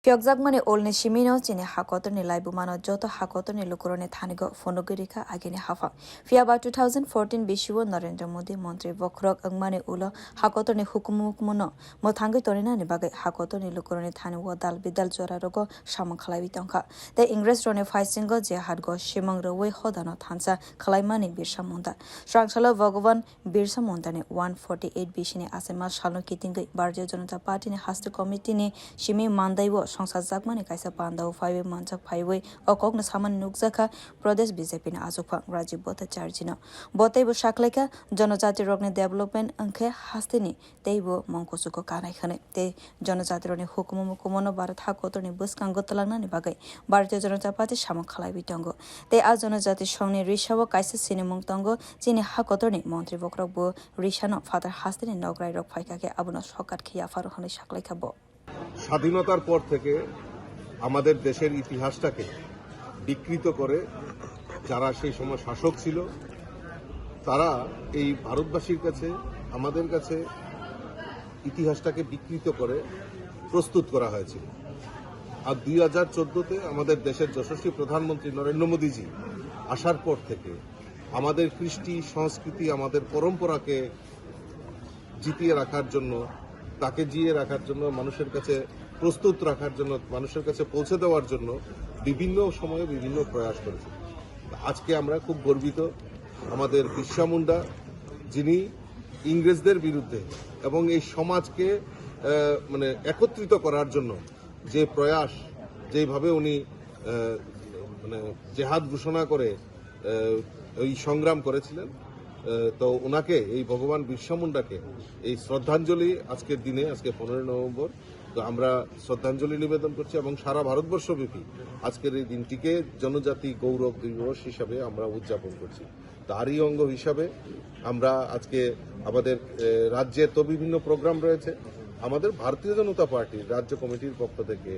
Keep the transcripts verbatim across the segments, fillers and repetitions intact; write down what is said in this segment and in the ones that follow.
Phiyokjakmani ulni simino chini hakotorni laibumano joto hakotorni lukurokni thanigo phunugwi rikha agini haphang. Phiyaba two thousand fourteen bisio Narendra Modi montri bokhorok wngmani ulo hakotorni hukumu hukumuno mwthangwi toninani bagwi hakotorni lukurokni thani o dal bidal jorarogo samung khlaiwi tongkha. Tei Ingresrokni phaisingo je hatgo simang rwui hodano thansa khlaimani Birsa Munda. Swrangsalo Bhagwan Birsa Mundani one forty eight bisini achaima salno kitingwi Bharatiya Janata Party ni haste committee ni simi mandaibo songsajakmani kaisa pandao phaiwi manjak phaiwi o kokno samani nukjakha Pradesh B J P ni achukphang Rajiv Bhattacharjee no. Bo teibo saklaikha, jonojati rokni development wngkhe hasteni teibo mung kuchugo kanai hwnwi tei jonojatirokni hukumu mukumono Bharat hakotorni bwskango twlangnani bagwi Bharatiya Janata Party samung khlaiwi tongo. Tei a jonojati songni risao kaisa sinimung tongo, chini hakotorni montri bokhorok bo risano phatar hasteni nograirok phaikha khe abono sokat khe yapharo hwnwi saklaikha bo. স্বাধীনতার পর থেকে আমাদের দেশের ইতিহাসটাকে বিকৃত করে যারা সেই সময় শাসক ছিল, তারা এই ভারতবাসীর কাছে, আমাদের কাছে ইতিহাসটাকে বিকৃত করে প্রস্তুত করা হয়েছিল। আর দুই হাজার চোদ্দোতে আমাদের দেশের যশস্বী প্রধানমন্ত্রী নরেন্দ্র মোদীজি আসার পর থেকে আমাদের কৃষ্টি সংস্কৃতি, আমাদের পরম্পরাকে জিতিয়ে রাখার জন্য, তাকে জিয়ে রাখার জন্য, মানুষের কাছে প্রস্তুত রাখার জন্য, মানুষের কাছে পৌঁছে দেওয়ার জন্য বিভিন্ন সময়ে বিভিন্ন প্রয়াস করেছে। আজকে আমরা খুব গর্বিত, আমাদের বিরসা মুন্ডা, যিনি ইংরেজদের বিরুদ্ধে এবং এই সমাজকে আহ, মানে একত্রিত করার জন্য যে প্রয়াস, যেইভাবে উনি আহ, মানে জেহাদ ঘোষণা করে আহ, ওই সংগ্রাম করেছিলেন, আহ, তো ওনাকে, এই ভগবান বিরসা মুন্ডাকে এই শ্রদ্ধাঞ্জলি আজকের দিনে, আজকে পনেরোই নভেম্বর, তো আমরা শ্রদ্ধাঞ্জলি নিবেদন করছি এবং সারা ভারতবর্ষব্যাপী আজকের এই দিনটিকে জনজাতি গৌরব দিবস হিসাবে আমরা উদযাপন করছি। তারই অঙ্গ হিসাবে আমরা আজকে আমাদের আহ, রাজ্যে তো বিভিন্ন প্রোগ্রাম রয়েছে, আমাদের ভারতীয় জনতা পার্টির রাজ্য কমিটির পক্ষ থেকে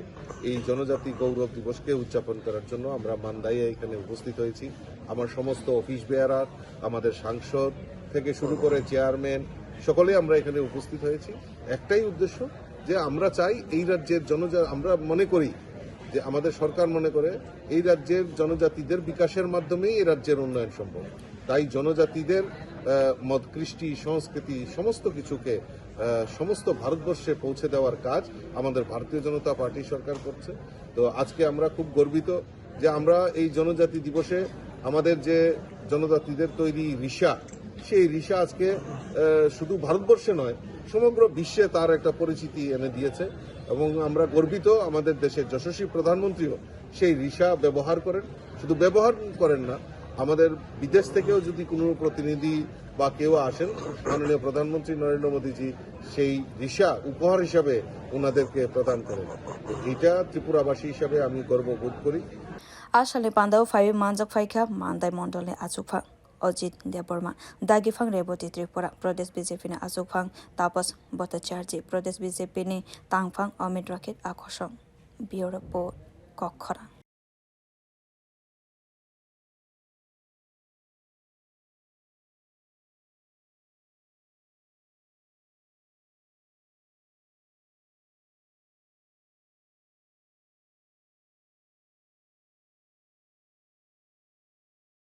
এই জনজাতি গৌরব দিবসকে উদযাপন করার জন্য আমরা মান্দাইয়ে এখানে উপস্থিত হয়েছি। আমার সমস্ত অফিস বেয়ারার, আমাদের সাংসদ থেকে শুরু করে চেয়ারম্যান, সকলেই আমরা এখানে উপস্থিত হয়েছি একটাই উদ্দেশ্য, যে আমরা চাই এই রাজ্যের জনজা আমরা মনে করি যে আমাদের সরকার মনে করে এই রাজ্যের জনজাতিদের বিকাশের মাধ্যমেই এই রাজ্যের উন্নয়ন সম্ভব। তাই জনজাতিদের আহ, মত কৃষ্টি সংস্কৃতি সমস্ত কিছুকে আহ, সমস্ত ভারতবর্ষে পৌঁছে দেওয়ার কাজ আমাদের ভারতীয় জনতা পার্টি সরকার করছে। তো আজকে আমরা খুব গর্বিত যে আমরা এই জনজাতি দিবসে আমাদের যে জনজাতিদের তৈরি রিশা, সেই রিশা আজকে আহ, শুধু ভারতবর্ষে নয়, সমগ্র বিশ্বে তার একটা পরিচিতি এনে দিয়েছে। এবং আমরা গর্বিত আমাদের দেশের যশস্বী প্রধানমন্ত্রীও সেই রিশা ব্যবহার করেন। শুধু ব্যবহার করেন না, আমাদের বিদেশ থেকেও যদি কোনো প্রতিনিধি বা কেউ আসেন, মাননীয় প্রধানমন্ত্রী নরেন্দ্র মোদীজি সেই রিশা উপহার হিসাবে ওনাদেরকে প্রদান করেন। তো এটা ত্রিপুরাবাসী হিসাবে আমি গর্ব বোধ করি। A salni pandao phaiwi manjak phaikha Mandai mondolni achukphang Ajit Debbarma, dagiphang Reboti Tripura, Pradesh B J P ni achukphang Tapas Bhattacharjee, Pradesh B J P ni tangphang Amit Rakhet Akhosong. Bureau Report, Kokkhorang.